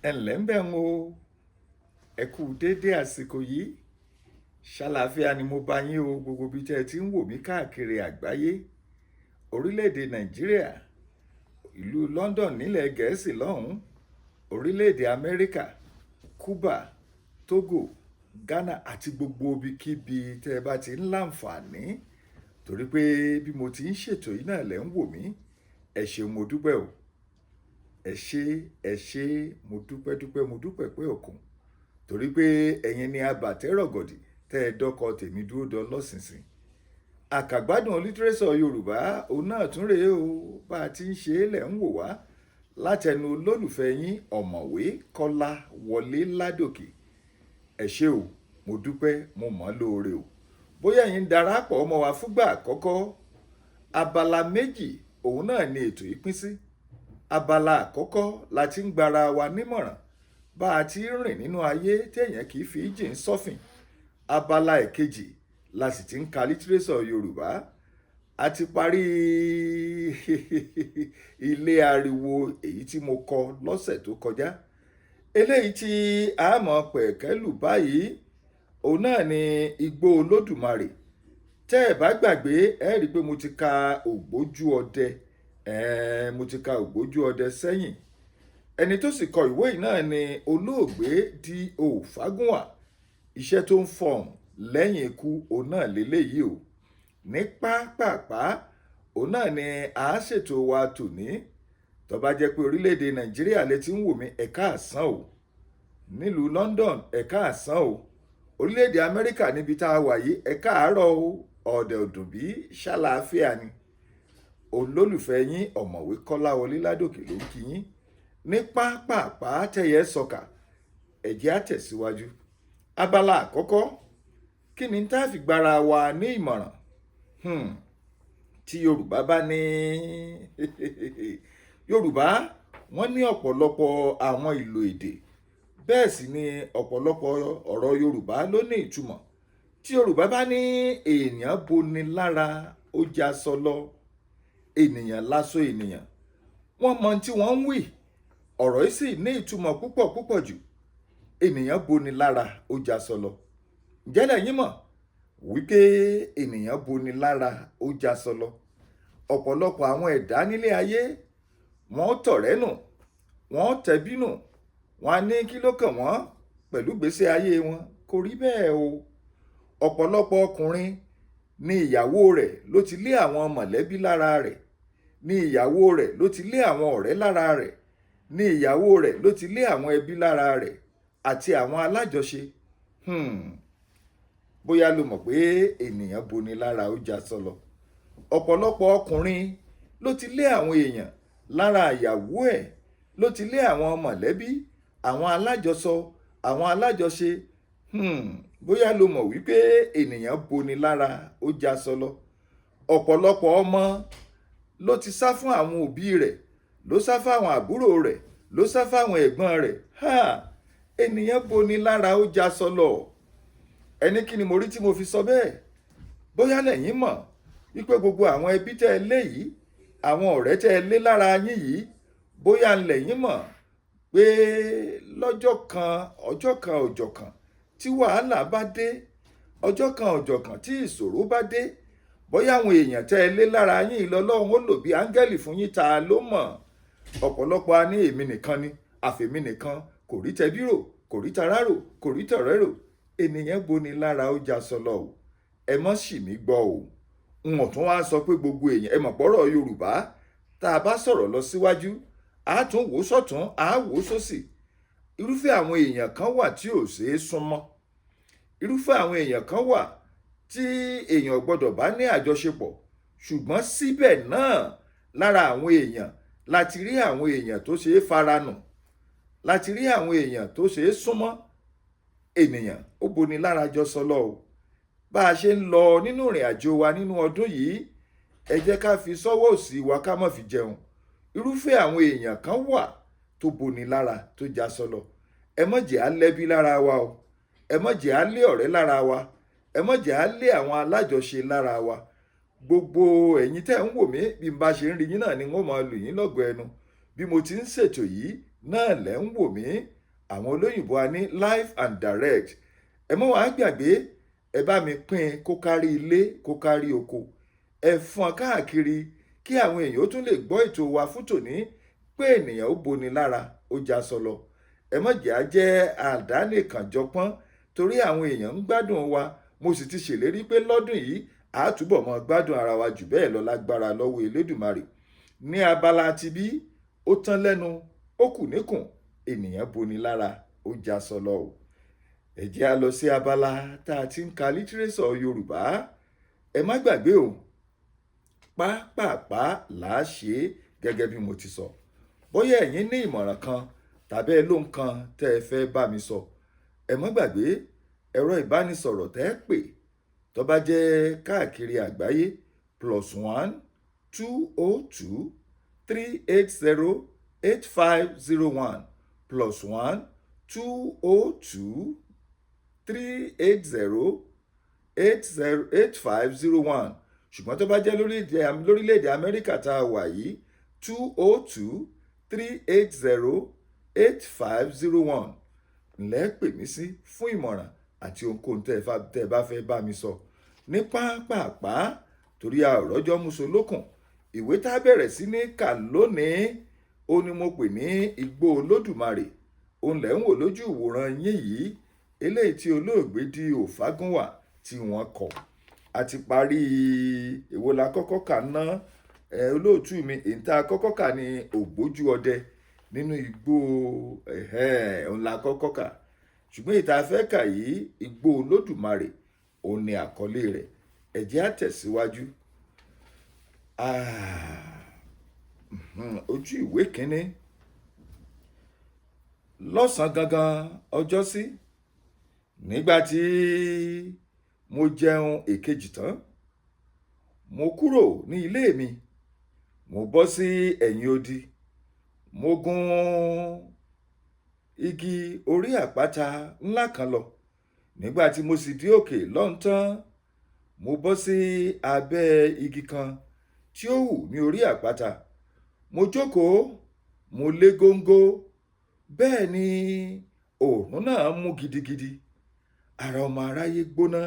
Ẹ ǹlẹ́ ń bẹ̀ ń o. Ẹ kú dédé àsìkò yìí. Ṣàlàáfíà ni mo bá yín o, gbogbo ibi tí ẹ ti ń wò mí káàkiri àgbáyé. Orílẹ̀-èdè Nàìjíríà, ìlú London nílẹ̀ Gẹ̀ẹ́sì lọ́hùn, orílẹ̀-èdè Amẹ́ríkà, Cuba, Togo, Ghana àti gbogbo ibikíbi tí ẹ bá ti ń láǹfààní. Torí pé bí mo ti ń ṣètò yìí náà lẹ̀ ń wò mí. Ẹ ṣeun, mo dúpẹ́ o. Ẹ ṣé, ẹ ṣé, mo dúpẹ́ dúpẹ́, mo dúpẹ́ pé òkun. Torí pé ẹ̀yin ni abàtẹ́ rọ̀gọ̀dì tẹ́ ẹ dọ́kọ tèmi dúró dán lọ́sìnsìn. Àkàgbádùn lítírésọ̀ Yorùbá, òun náà tún rèé o. Bá a ti ń ṣe é lẹ̀ ń wò wá látẹnu olólùfẹ́ yín, Ọ̀mọ̀wé Kọ́lá Wọlé Ládòkè. Ẹ ṣé o, mo dúpẹ́, mo mọ̀ ọ́ lóore o. Bóyá ẹ̀yin ń darapọ̀ mọ́ wa fúngbà àkọ́kọ́, abala méjì òun náà ni ètò yìí pín sí. Abala àkọ́kọ́ la ti ń gbara wa nímọ̀ràn bá a ti ń rìn nínú ayé téèyàn kì í fi jìn sọ́fìn. Abala èkejì la sì ti ń ka lítírésọ̀ Yorùbá. A ti parí ilé ariwo èyí tí mo kọ lọ́sẹ̀ tó kọjá. Eléyìí tí a mọ̀ pẹ̀kẹ́lù báyìí, òun náà ni Igbó Olódùmarè. Tẹ́ ẹ bá gbàgbé, ẹ rí i pé mo ti ka Ògbójú Ọdẹ. Mo ti ka Ògbójú Ọdẹ sẹ́yìn. Ẹni tó sì kọ ìwé yìí náà ni olóògbé D.O. Fágúnwà. Iṣẹ́ tó ń fọhùn lẹ́yìn ikú òun náà lélẹ́yìí o. Ní pápàpá, òun náà ni a ṣètò wa tòní. Tó bá jẹ́ pé orílẹ̀-èdè Nàìjíríà lẹ ti ń wò mí, ẹ káàsán o. Nílùú London, ẹ káàsán o. Orílẹ̀-èdè Amẹ́ríkà níbi tá a wà yìí, ẹ káàárọ̀ o. Ọ̀dẹ̀ òdùnbí ṣàlàáfíà ni. Olólùfẹ́ yín, Ọ̀mọ̀wé Kọ́láwọlé Ládòkè ló ń kí yín. Ní pápàpá tẹ̀yẹ sọ̀kà, ẹ jẹ́ á tẹ̀síwájú. Abala àkọ́kọ́, kí ni tá a fi gbara wa ní ìmọ̀ràn? Tí Yorùbá bá ní Yorùbá, wọ́n ní ọ̀pọ̀lọpọ̀ àwọn ìlò èdè. Bẹ́ẹ̀ sì ni ọ̀pọ̀lọpọ̀ ọ̀rọ̀ Yorùbá ló ní ìtumọ̀. Tí Yorùbá bá ní èèyàn boni lára, ó já sọ lọ. Ènìyàn láṣọ ènìyàn. Wọ́n mọ tí wọ́n ń wí. Ọ̀rọ̀ yìí sì ní ìtumọ̀ púpọ̀ púpọ̀ jù. Ènìyàn boni lára, ó já sọ lọ. Ǹjẹ́ lẹ̀yin mọ̀ wípé ènìyàn boni lára, ó já sọ lọ? Ọ̀pọ̀lọpọ̀ àwọn ẹ̀dá nílé ayé, wọ́n tọ̀rẹ́ nù, wọ́n tẹbí nù, wọ́n á ní kí ló kàn wọ́n pẹ̀lú ìgbésí ayé wọn. Kò rí bẹ́ẹ̀ o. Ọ̀pọ̀lọpọ̀ ọkùnrin ní ìyàwó rẹ̀ ló ti lé àwọn mọ̀lẹ́bí lára rẹ̀, ní ìyàwó rẹ̀ ló ti lé àwọn ọ̀rẹ́ lára rẹ̀, ní ìyàwó rẹ̀ ló ti lé àwọn ẹbí lára rẹ̀ àti àwọn alájọṣe. Bóyá lo mọ̀ pé ènìyàn boni lára, ó já sọ lọ. Ọ̀pọ̀lọpọ̀ ọkùnrin ló ti lé àwọn èèyàn lára ìyàwó ẹ̀, ló ti lé àwọn mọ̀lẹ́bí, àwọn alájọsọ, àwọn alájọṣe. Bóyá lo mọ̀ wípé ènìyàn boni lára, ó já sọ lọ. Ọ̀pọ̀lọpọ̀ ọmọ ló ti sá fún àwọn òbí rẹ̀, ló sá fún àwọn àbúrò rẹ̀, ló sá fún àwọn ẹ̀gbọ́n rẹ̀. Ha! Ènìyàn boni lára, ó já sọ lọ. Ẹni kí ni mo rí tí mo fi sọ bẹ́ẹ̀? Bóyá lẹ̀yin mọ̀ wípé gbogbo àwọn ẹbí tẹ́ ẹ lé yìí, àwọn ọ̀rẹ́ tẹ́ ẹ lé lára yín yìí, bóyá lẹ̀yin mọ̀ pé lọ́jọ́ kan, ọjọ́ kan ọjọ́ kan tí wàhálà bá dé, ọjọ́ kan ọjọ́ kan tí ìṣòro bá dé, bóyá àwọn èèyàn tẹ́ ẹ lé lára yín lọ́lọ́run ó lò bí áńgẹ́lì fún yín, ta ló mọ̀? Ọ̀pọ̀lọpọ̀ a ní èmi nìkan ni, àfèmi nìkan, kò rí tẹbí rò, kò rí tará rò, kò rí tọ̀rẹ́ rò. Ènìyàn boni lára, ó já sọ lọ o. Ẹ mọ́ sì mí gbọ́ o. N ò tún wá sọ pé gbogbo èèyàn. Ẹ mọ̀ pọ̀rọ̀ Yorùbá, tá a bá sọ̀rọ̀ lọ síwájú, a tún wò sọ́tún, a wò sósì. Irúfẹ́ àwọn èèyàn kan wà tí ò ṣeé súnmọ́. Irúfẹ́ àwọn èèyàn kan wà tí èèyàn gbọ́dọ̀ bá ní àjọṣepọ̀. Ṣùgbọ́n síbẹ̀ náà, lára àwọn èèyàn láti rí àwọn èèyàn tó ṣeé faranù, láti rí àwọn èèyàn tó ṣeé súnmọ́. Ènìyàn ó boni lára jọ sọ lọ o. Bá a ṣe ń lọ nínú ìrìn àjò wa nínú ọdún yìí, ẹ jẹ́ ká fi sọ́wọ́ òsì wa ká má fi jẹun. Irúfẹ́ àwọn èèyàn kan wà tó boni lára, tó já sọ lọ. Ẹ má jẹ́ á lẹ́bí lára wa o. Ẹ má jẹ́ á lé ọ̀rẹ́ lára wa. Ẹ má jẹ́ á lé àwọn alájọṣe lára wa. Gbogbo ẹ̀yin tẹ́ ń wò mí, bí n bá ṣe ń rí yín náà ni wọ́n máa lù yín lọ́gọ̀ọ́ ẹnu. Bí mo ti ń ṣètò yìí, Náà lẹ́ ń wò mí. Àwọn olóyìnbó a ní live and direct. Ẹ mọ́ wàá gbàgbé, ẹ bá mi pín kó kárí ilé, kó kárí oko. Ẹ fọ́n káàkiri kí àwọn èèyàn ó tún lè gbọ́ ètò wa fún tòní pé ènìyàn ó boni lára ó já sọlọ. Ẹ má jẹ́ á jẹ́ àdánìkànjọpọ́n torí àwọn èèyàn ń gbádùn wa. Mo sì ti ṣèlérí pé lọ́dún yìí a túbọ̀ mọ́ gbádùn ara wa jù bẹ́ẹ̀ lọ lágbára lọ́wọ́ Elédùmarè. Ní abala ti bí ó tán lẹ́nu, ó kù níkùn, ènìyàn boni lára ó já sọlọ o. Ẹ jẹ́ á lọ sí abala tá a ti ń ka lítírésọ̀ Yorùbá. Ẹ má gbàgbé o, pápápá là á ṣe é gẹ́gẹ́ bí mo ti sọ. Bóyá ẹ̀yin ní ìmọ̀ràn kan tàbí ẹ lóhun kan tẹ́ ẹ fẹ́ bá mi sọ, ẹ má gbàgbé ẹ̀rọ ìbánisọ̀rọ̀ tẹ́ ẹ pè tó bá jẹ́ káàkiri àgbáyé: +1 202 380 8501, +1 202 380 80 8501. Ṣùgbọ́n tó bá jẹ́ lórílẹ̀-èdè Amẹ́ríkà tá a wà yìí, 202 380 8501 ńlẹ́ pè mí sí fún ìmọ̀ràn àti ohunkóhun tẹ́ ẹ bá fẹ́ bá mi sọ. Ní pápápá, torí a ò rọ́jọ́ múso lókùn, ìwé tá a bẹ̀rẹ̀ sí ní kà lónìí ó ní mo pè ní Igbó Olódùmarè. Òun lẹ̀ ń wò lójú ìwòran yín yìí, eléyìí tí olóògbé D.O. Fágúnwà tí wọ́n kọ. A ti parí èwo la kọ́kọ́ kà ná, olóòtú mi? Èyí tá a kọ́kọ́ kà ní Ògbójú Ọdẹ nínú Igbó, òun la kọ́kọ́ kà. Ṣùgbọ́n èyí tá a fẹ́ kà yìí, Igbó Olódùmarè, òun ni àkọlé rẹ̀. Ẹ jẹ́ á tẹ̀síwájú. Ojú ìwé kínní. Lọ́sàn-án gangan ọjọ́sí, nígbà tí mo jẹun èkejì tán, mo kúrò ní ilé mi, mo bọ́ sí ẹ̀yìn odi, mo gun igi orí àpáta ńlá kan lọ. Nígbà tí mo sì dé òkè lọ́hùn tán, mo bọ́ sí abẹ́ igi kan tí ó hù ní orí àpáta. Mo jókòó, mo lé góńgó. Bẹ́ẹ̀ ni òòrùn náà mú gidigidi. Ara ọmọ aráyé gbóná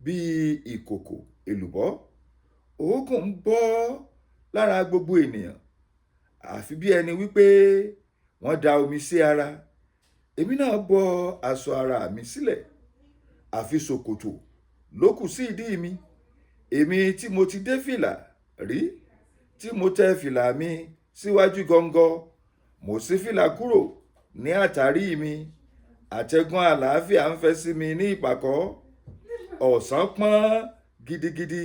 bíi ìkòkò èlùbọ́. Òógùn ń bọ́ lára gbogbo ènìyàn, àfi bí ẹni wípé wọ́n da omi sí ara. Èmi náà bọ́ aṣọ ara mi sílẹ̀, àfi ṣòkòtò ló kù sí ìdí mi. Èmi tí mo ti dé fìlà rí, tí mo tẹ fìlà mi síwájú gọ́ngọ́, mo ṣí fìlà kúrò ní àtàrí mi. Àtẹ̀gùn àlàáfíà ń fẹ́ sí mi ní ìpàkọ́. Ọ̀sán pọ́n gidigidi.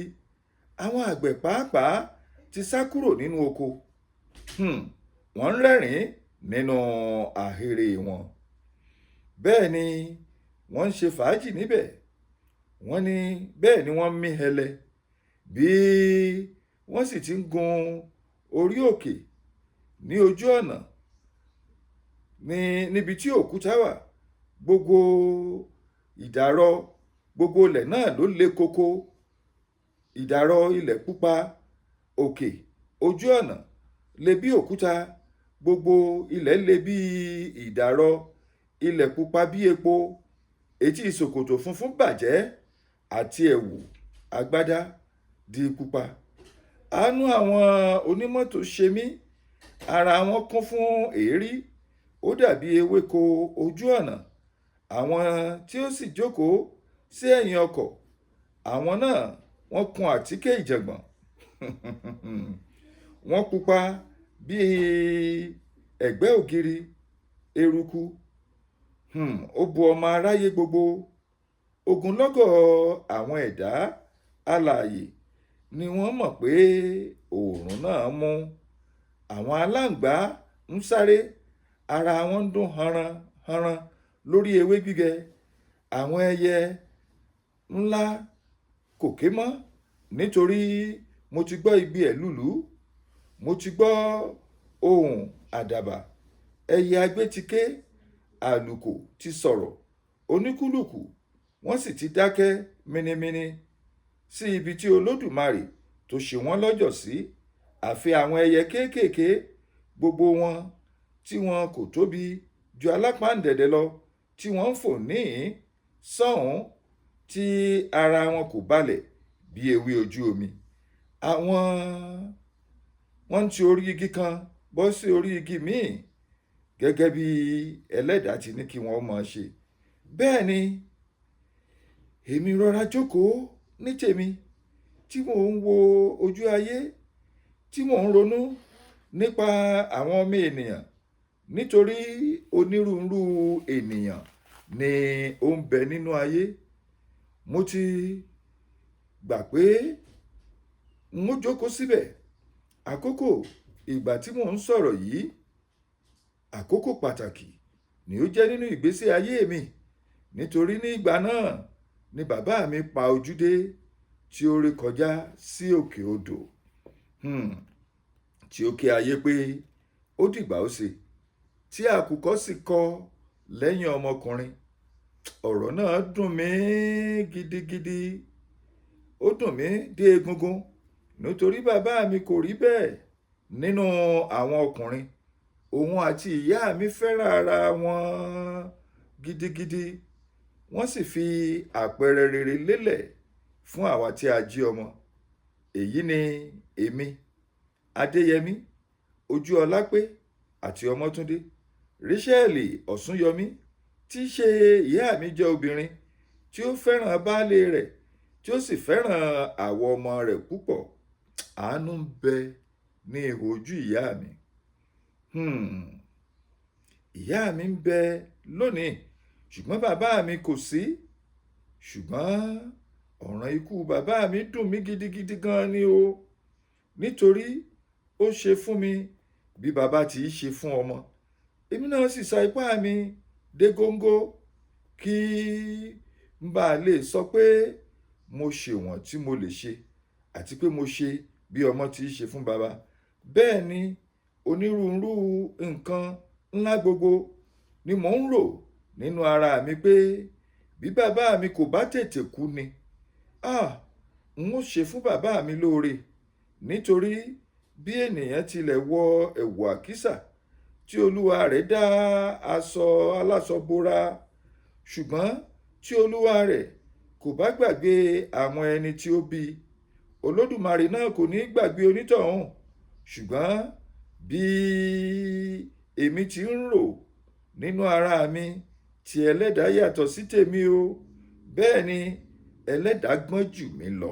Àwọn àgbẹ̀ pàápàá ti sá kúrò nínú oko. Wọ́n ń rẹ́rìn-ín nínú ahéré wọn. Bẹ́ẹ̀ ni wọ́n ń ṣe fàájì níbẹ̀. Wọ́n ní bẹ́ẹ̀ ni wọ́n ń mí hẹlẹ. Bí wọ́n sì ti ń gun orí òkè ní ojú ọ̀nà ní níbi tí òkúta wà, gbogbo ìdàrọ gbogbo ilẹ̀ náà ló le koko. Ìdàrọ ilẹ̀ pupa òkè ojú ọ̀nà le bí òkúta. Gbogbo ilẹ̀ le bí ìdàrọ ilẹ̀ pupa bí epo. Etí ṣòkòtò funfun bàjẹ́ àti ẹ̀wù agbádá di pupa. Àánú àwọn onímọ́tò ṣe mí. Ara wọn kún fún èérí, ó dàbí ewéko ojú ọ̀nà. Àwọn tí ó sì jókòó sí ẹ̀yìn ọkọ̀, àwọn náà wọ́n kun àtíkè ìjàngbọ̀n. Wọ́n pupa bí ẹ̀gbẹ́ ògiri eruku. Ó bu ọmọ aráyé gbogbo. Ogunlọ́gọ̀ àwọn ẹ̀dá alààyè ni wọ́n mọ̀ pé oòrùn náà mú. Àwọn aláǹgbá ń sáré, ara wọn ń dún hanran hanran lórí ewé gbígbẹ. Àwọn ẹyẹ ńlá kò ké mọ́, nítorí mo ti gbọ́ igbe ẹ̀lúlúú, mo ti gbọ́ ohùn àdàbà. Ẹyẹ agbé ti ké, àlùkò ti sọ̀rọ̀, oníkúlùkù wọ́n sì ti dákẹ́ minimini sí ibi tí Olódùmarè tó ṣe wọ́n lọ́jọ̀ sí. Àfi àwọn ẹyẹ kéékèèké, gbogbo wọn tí wọn kò tóbi ju alápáǹdẹ̀dẹ̀ lọ, tí wọ́n ń fò níhìn-ín sọ́hùn-ún, tí ara wọn kò balẹ̀ bí ewé ojú omi. Àwọn wọ́n ń ti orí igi kan bọ́ sí orí igi míì gẹ́gẹ́ bí ẹlẹ́dàá ti ní kí wọ́n máa ṣe. Bẹ́ẹ̀ ni èmi rọra jókòó ní tèmi tí mò ń wo ojú ayé, tí mò ń ronú nípa àwọn ọmọ ènìyàn, nítorí onírúurú ènìyàn ni ó ń bẹ nínú ayé. Mo ti gbà pé n ó jókòó síbẹ̀. Àkókò ìgbà tí mò ń sọ̀rọ̀ yìí, àkókò pàtàkì ni ó jẹ́ nínú ìgbésí ayé mi, nítorí ní ìgbà náà ni bàbá mi pa ojú dé tí ó rékọjá sí òkè odò, tí ó ké ayé pé ó dìgbà ó ṣe, tí àkùkọ sì kọ lẹ́yìn ọmọkùnrin. Ọ̀rọ̀ náà dùn mí gidigidi. Ó dùn mí dé egungun, nítorí bàbá mi kò rí bẹ́ẹ̀ nínú àwọn ọkùnrin. Òun àti ìyá mi fẹ́ràn ara wọn gidigidi. Wọ́n sì fi àpẹẹrẹ rere lélẹ̀ fún àwa tí a jí ọmọ. Èyí ni èmi, Adéyẹmí, Ojúọlápé àti Ọmọ́túndé. Ríṣẹ́ẹ̀lì Ọ̀ṣúnyọmí tí í ṣe ìyá mi jẹ́ obìnrin tí ó fẹ́ràn baálé rẹ̀, tí ó sì fẹ́ràn àwọn ọmọ rẹ̀ púpọ̀. Àánú ń bẹ ní ihò ojú ìyá mi. Ìyá mi ń bẹ lónìí, ṣùgbọ́n bàbá mi kò sí. Ṣùgbọ́n ọ̀ràn ikú bàbá mi dùn mí gidigidi gan ni o, nítorí ó ṣe fún mi bí bàbá ti í ṣe fún ọmọ. Èmi náà sì sa ipá mi dé góńgó kí n bá lè sọ pé mo ṣe wọ́n tí mo lè ṣe, àti pé mo ṣe bí ọmọ ti í ṣe fún bàbá. Bẹ́ẹ̀ ni onírúurú nǹkan ńlá gbogbo ni mò ń rò nínú ara mi pé bí bàbá mi kò bá tètè kú ni, n ó ṣe fún bàbá mi lóore. Nítorí bí ènìyàn tilẹ̀ wọ ẹ̀wù àkísà tí olúwa rẹ̀ dá aṣọ aláṣọ bora, ṣùgbọ́n tí olúwa rẹ̀ kò bá gbàgbé àwọn ẹni tí ó bí, Olódùmarè náà kò ní gbàgbé onítọ̀hún. Ṣùgbọ́n bí èmi ti ń rò nínú ara mi, tí ẹlẹ́dàá yàtọ̀ sí tèmi o, bẹ́ẹ̀ ni ẹlẹ́dàá gbọ́n jù mí lọ.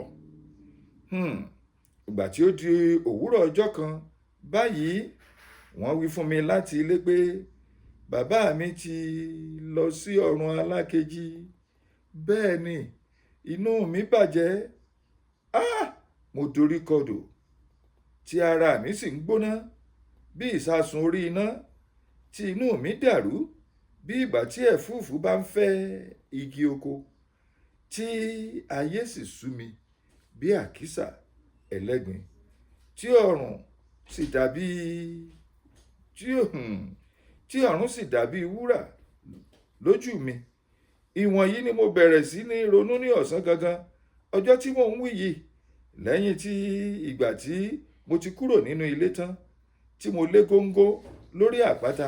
Ìgbà tí ó di òwúrọ̀ ọjọ́ kan báyìí, wọ́n wí fún mi láti ilé pé bàbá mi ti lọ sí ọ̀run alákejì. Bẹ́ẹ̀ ni inú mi bàjẹ́. Mo dorí kodò tí ara mi sì ń gbóná bí ìsasùn orí iná, tí inú mi dàrú bí ìgbà tí ẹ̀fúùfù bá ń fẹ́ igi oko, tí ayé sì sú mi bí àkísà ẹlẹ́gbin, tí ọ̀run sì dàbí, tí ọ̀run sì dàbí wúrà lójú mi. Ìwọ̀n yìí ni mo bẹ̀rẹ̀ sí ní ronú ní ọ̀sán gangan ọjọ́ tí mò ń wí yìí, lẹ́yìn tí ìgbà tí mo ti kúrò nínú ilé tán, tí mo lé góńgó lórí àpáta.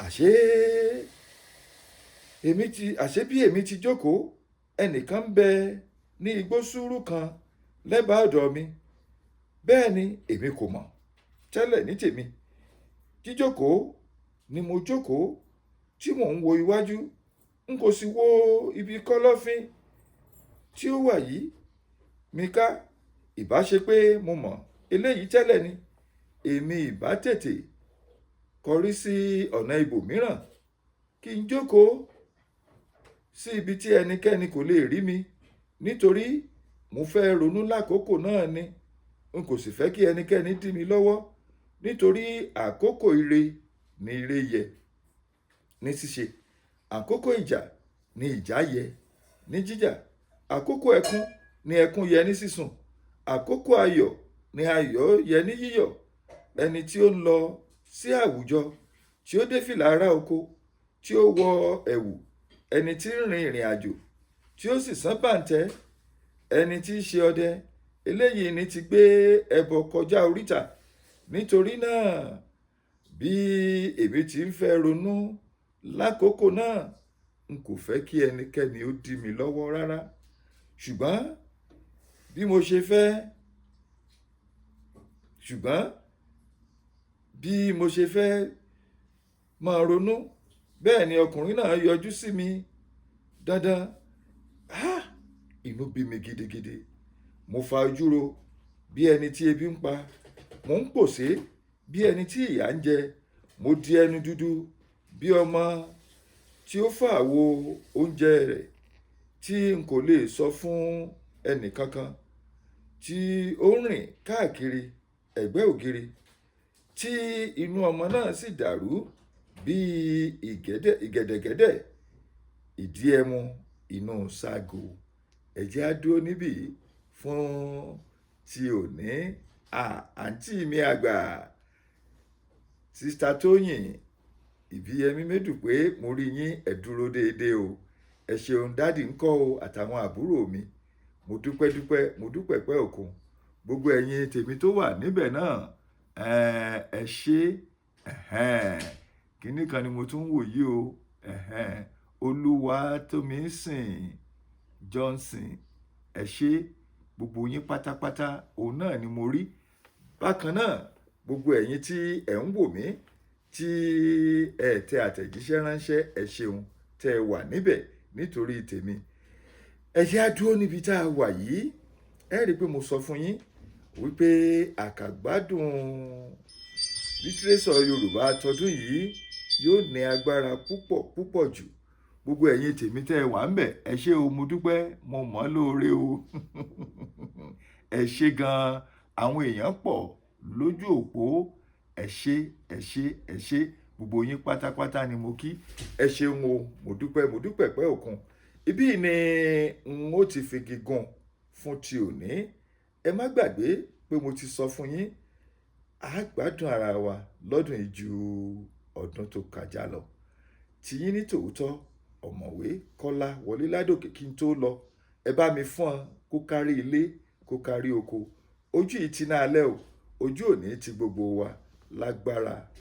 Àṣé àṣé bí èmi ti jókòó, ẹnìkan ń bẹ ní igbó sùúrù kan lẹ́bàá ọ̀dọ̀ mi. Bẹ́ẹ̀ ni èmi kò mọ̀ tẹ́lẹ̀ ní tèmi. Jíjókòó ni mo jókòó tí mò ń wo iwájú. N kò sì wo ibi kọ́lọ́fín tí ó wà yìí mi ká. Ìbá ṣe pé mo mọ̀ eléyìí tẹ́lẹ̀ ni, èmi ìbá tètè kọrí sí ọ̀nà ibòmíràn kí n jókòó sí ibi tí ẹnikẹ́ni kò lè rí mi, nítorí mo fẹ́ ronú lákòókò náà ni. N kò sì fẹ́ kí ẹnikẹ́ni dí mi lọ́wọ́, nítorí àkókò ire ni ire yẹ ní ṣíṣe, àkókò ìjà ni ìjà yẹ ní jíjà, àkókò ẹkún ni ẹkún yẹ ní sísun, àkókò ayọ̀ ni ayọ̀ yẹ ní yíyọ̀. Ẹni tí ó ń lọ sí àwùjọ, tí ó dé fìlà ará oko, tí ó wọ ẹ̀wù, ẹni tí ń rin ìrìn àjò, tí ó sì sán bàǹtẹ́, ẹni tí í ṣe ọdẹ, eléyìí ni ti gbé ẹbọ kọjá oríta. Nítorí náà Bí èmi ti ń fẹ́ ronú lákòókò náà, n kò fẹ́ kí ẹnikẹ́ni ó dí mi lọ́wọ́ rárá. Ṣùgbọ́n bí mo ṣe fẹ́, ṣùgbọ́n bí mo ṣe fẹ́ máa ronú, bẹ́ẹ̀ ni ọkùnrin náà yọjú sí mi dandan. Ah! Inú bí mi gidigidi. Mo fa ojú ro bí ẹni tí ebi ń pa. Mo ń pòṣé bí ẹni tí ìyà ń jẹ. Mo di ẹnu dúdú bí ọmọ tí ó fà wo oúnjẹ rẹ̀ tí n kò lè sọ fún ẹni kankan, tí ó ń rìn káàkiri ẹ̀gbẹ́ ògiri, tí inú ọmọ náà sì dàrú bí ìgẹ̀dẹ̀gẹ̀dẹ̀ ìdí ẹmu inú ságo. Ẹ jẹ́ á dúró níbí fún ti òní. Àǹtí mi àgbà, Sister Tóyìn Ìbíyẹmí Mẹ́dùpé, mo rí yín, ẹ dúró déédéé o. Ẹ ṣeun, daddy ńkọ́ o, àtàwọn àbúrò mi. Mo dúpẹ́ dúpẹ́, mo dúpẹ́ pẹ́ òkun. Gbogbo ẹ̀yin tèmi tó wà níbẹ̀ náà, ẹ ṣé. Kíní kan ni mo tún ń wò yìí o. Olúwatómisìn Johnson, ẹ ṣé. Gbogbo yín pátápátá, òun náà ni mo rí. Bákan náà, gbogbo ẹ̀yin tí ẹ̀ ń wò mí, tí ẹ tẹ àtẹ̀jíṣẹ́ ránṣẹ́, ẹ ṣeun tẹ wà níbẹ̀ nítorí tèmi. Ẹ jẹ́ á dúró níbi tá a wà yìí. Ẹ rí i pé mo sọ fún yín wípé àkàgbádùn lítírésọ̀ Yorùbá tọdún yìí yóò ní agbára púpọ̀ púpọ̀ jù. Gbogbo ẹ̀yin tèmi tẹ́ ẹ wà ńbẹ̀, ẹ ṣé o, mo dúpẹ́, mo mọ̀ ọ́ lóore o. Ẹ ṣé gan-an. Àwọn èèyàn pọ̀ lójú òpó. Ẹ ṣé, ẹ ṣé, ẹ ṣé. Gbogbo yín pátápátá ni mo kí. Ẹ ṣeun o, mo dúpẹ́, mo dúpẹ́ pẹ́ òkun. Ibí ni n ó ti figi gun fún ti òní. Ẹ má gbàgbé pé mo ti sọ fún yín, a gbádùn ara wa lọ́dún yìí ju ọdún tó kọjá lọ. Tiyín ní tòótọ́, ọ̀mọ̀wé Kọ́lá Wọlé Ládòkè. Kí n tó lọ, ẹ bá mi fún ọ kó kárí ilé, kó kárí oko. Ojú yìí ti ná alẹ́ o, ojú òní ti gbogbo wa lágbára.